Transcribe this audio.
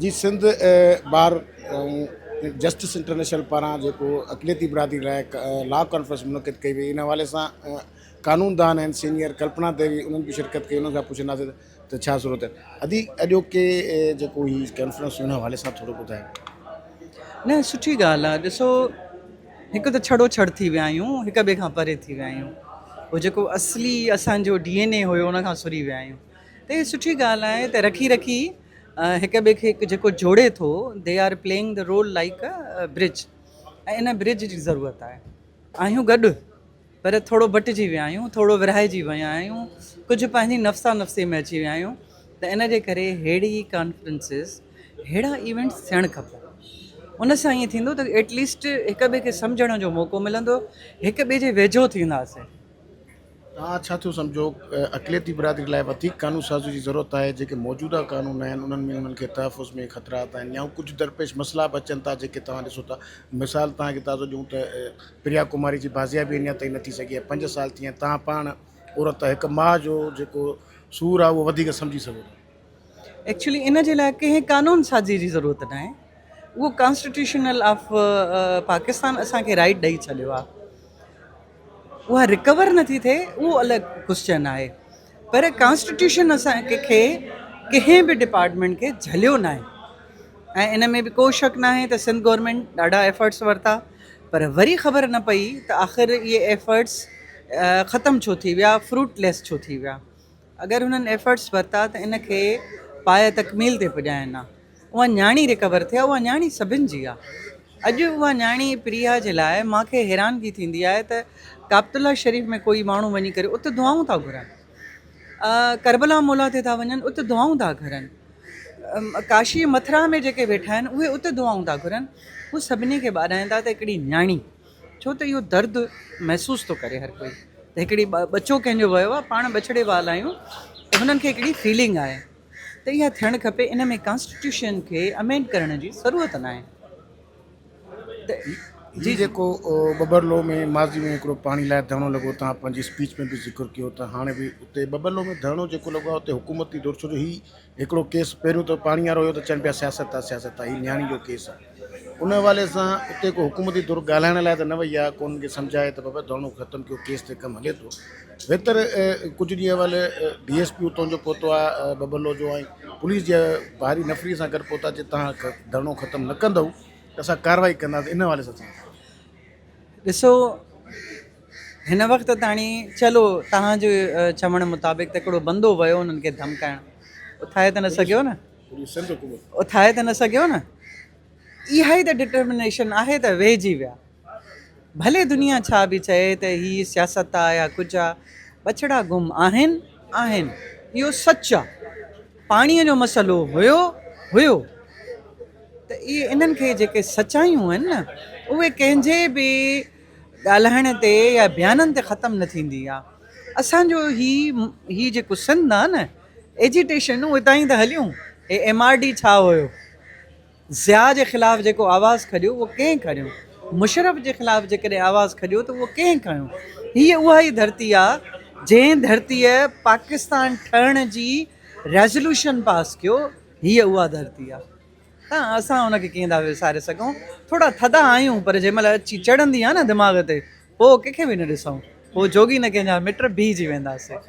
جي سنڌ بار ۽ justice international پاران جيڪو اقليتي برادري لاء لا ڪانفرنس منعقد ڪئي وئي ان حوالي سان قانوندان آهن سينيئر ڪلپنا ديوي انهن به شرڪت ڪئي انهن کان پڇنداسين ته ڇا صورت ادي اڄوڪي جيڪو هي ڪانفرنس ان حوالي سان ٿورو ٻڌايو. نه سٺي ڳالهه آهي ڏسو هڪ ته ڇڙو ڇڙ ٿي ويا آهيون هڪ ٻئي کان پري ٿي ويا آهيون هو جيڪو اصلي اسانجو ڊي اين اي هيو ان کان سري ويا آهيون ته هي سٺي ڳالهه آهي ته رکي رکي هڪ ٻئي کي جيڪو جوڙي ٿو they are playing the role like bridge ۽ ان برج جي ضرورت آهي آهيون گڏ پر ٿورو بٽجي ويا آهيون ٿورو ورهائجي ويا آهيون ڪجهه پنهنجي نفسا نفسي ۾ اچي ويا آهيون ته ان جي ڪري ههڙي ڪانفرنسز ههڙا ايونٽس ٿيڻ کپن ان سان ائين ٿيندو ته ايٽ ليسٽ هڪ ٻئي کي سمجهڻ جو موقعو ملندو هڪ ٻئي جي ويجهو ٿينداسين. توهان ڇا ٿيو سمجهو اقليتي برادري لاء وڌيڪ قانون سازي جي ضرورت آهي جيڪي موجوده قانون آهن انهن ۾ انهن کي تحفظ ۾ خطرات آهن يا ڪجهه درپيش مسئلا به اچن ٿا جيڪي توهان ڏسو ٿا مثال توهان کي تازو ڏيون ته پريا ڪماري جي بازيابي اڃا تائين نه ٿي سگهي آهي پنج سال ٿي ويا آهن توهان پاڻ عورت هڪ ماء جو جيڪو سور آهي اهو وڌيڪ سمجهي سگهو ٿا. ايڪچولي ان جي لاء ڪنهن قانون سازي جي ضرورت ناهي اهو ڪانسٽيٽيوشنل آف پاڪستان اسان کي رائيٽ ڏئي ڇڏيو آهي اها رڪور نٿي ٿئي اهو الڳ ڪوسچن آهي پر ڪانسٽيٽيوشن اسان کي ڪنهن به ڊپارٽمينٽ کي جهليو ناهي ۽ ان ۾ به ڪو شڪ ناهي ته سنڌ گورنمينٽ ڏاڍا ايفرٽس ورتا پر وري خبر نه پئي ته آخر اهي ايفرٽس ختم ڇو ٿي ويا فروٽ ليس ڇو ٿي ويا اگر هنن ايفرٽس ورتا ته ان کي پايه تڪميل تي پڄائن ها اها نياڻي رڪور ٿئي اها نياڻي سڀن جي آ اڄ اها نياڻي پريا جي لاء مان کي حيرانگي ٿيندي آهي ته ڪعبت الله شريف ۾ ڪوئي ماڻهو وڃي ڪري ات دعائون ٿا گهرن ڪربلا مولا تي ٿا وڃن ات دعائون ٿا گهرن ڪاشي مٿرا ۾ جيڪي ويٺا آهن اهي ات دعائون ٿا گهرن هو سڀني کي ٻاڏائين ٿا ته هڪڙي نياڻي ڇو ته اهو درد محسوس ٿو ڪري هر ڪوئي ته هڪڙي ٻچو ڪنهن جو ويو آهي پاڻ ٻچڙي وال آهيون ته هنن کي هڪڙي فيلنگ آهي ته اها ٿيڻ کپي ان ۾ ڪانسٽيٽيوشن کي امينڊ ڪرڻ جي ضرورت ناهي ته جي جيڪو ٻٻرلو ۾ ماضي ۾ هڪڙو پاڻي لاء ڌرڻو لڳو توهان پنهنجي اسپيچ ۾ به ذڪر ڪيو ته هاڻي به اتي ٻٻرلو ۾ ڌرڻو جيڪو لڳو آهي اتي حڪومتي دور ڇو جو هي هڪڙو ڪيس پهريون ته پاڻي وارو هيو ته چون پيا سياست آهي سياست آهي هي نياڻي جو ڪيس آهي ان حوالي سان اتي ڪو حڪومتي ڌر ڳالهائڻ لاء ته نه وئي آهي ڪو انهن کي سمجهائي ته بابا ڌرڻو ختم ڪيو ڪيس تي ڪم هلي ٿو ويتر ڪجهه ڏينهن اول ڊي ايس پي اتان جو پهتو آهي ٻٻرلو جو ۽ پوليس جي ڀاري نفري سان گڏ پهتا جي تهان ڌرڻو ختم نه ڪندؤ ته اسان ڪارروائي ڪنداسين ان حوالي سان ڇا ڏسو هن وقت تاڻي چلو تهان جي چوڻ مطابق ته هڪڙو بندو ويو انهن کي ڌمڪائڻ اٿائي ته نه سگهيو نه اٿائي ته نه سگهيو نه اها ئي ته ڊٽرمنيشن آهي ته ويهجي ويا. ڀلي دنيا ڇا به چئي ته هي سياست آ يا ڪجهه آ، ٻچڙا گم آهن، آهن. اهو سچ آ. پاڻيء جو مسئلو هيو، هيو. ته اهي انهن کي جيڪي سچايون آهن نه، اهي ڪنهن جي به ڳالهائڻ تي يا بيانن تي ختم نه ٿيندي آ. اسان جو هي هي جيڪو سنڌ آ نه، ايجيٽيشنون اتان ئي ته هليون. هي ايم آر ڊي ڇا هيو؟ ضياء جي خلاف جيڪو آواز کڄيو اهو ڪنهن کڻيو؟ مشرف جي خلاف جيڪڏهن آواز کڄيو ته اهو ڪنهن کڻيو؟ هيء اها ئي ڌرتي آ جنهن ڌرتيء پاڪستان ٺهڻ جي ريزوليوشن پاس ڪيو، هيء اها ڌرتي آ. ته اسان ان کي ڪيئن ٿا وساري سگهون؟ ٿورا ٿڌا آهيون پر جنهن مهل اچي چڙهندي آ نه دماغ تي پوء ڪنهن کي به نه ڏسون، پوء جوڳي نه ڪنهن جا مٽ بيهجي وينداسين.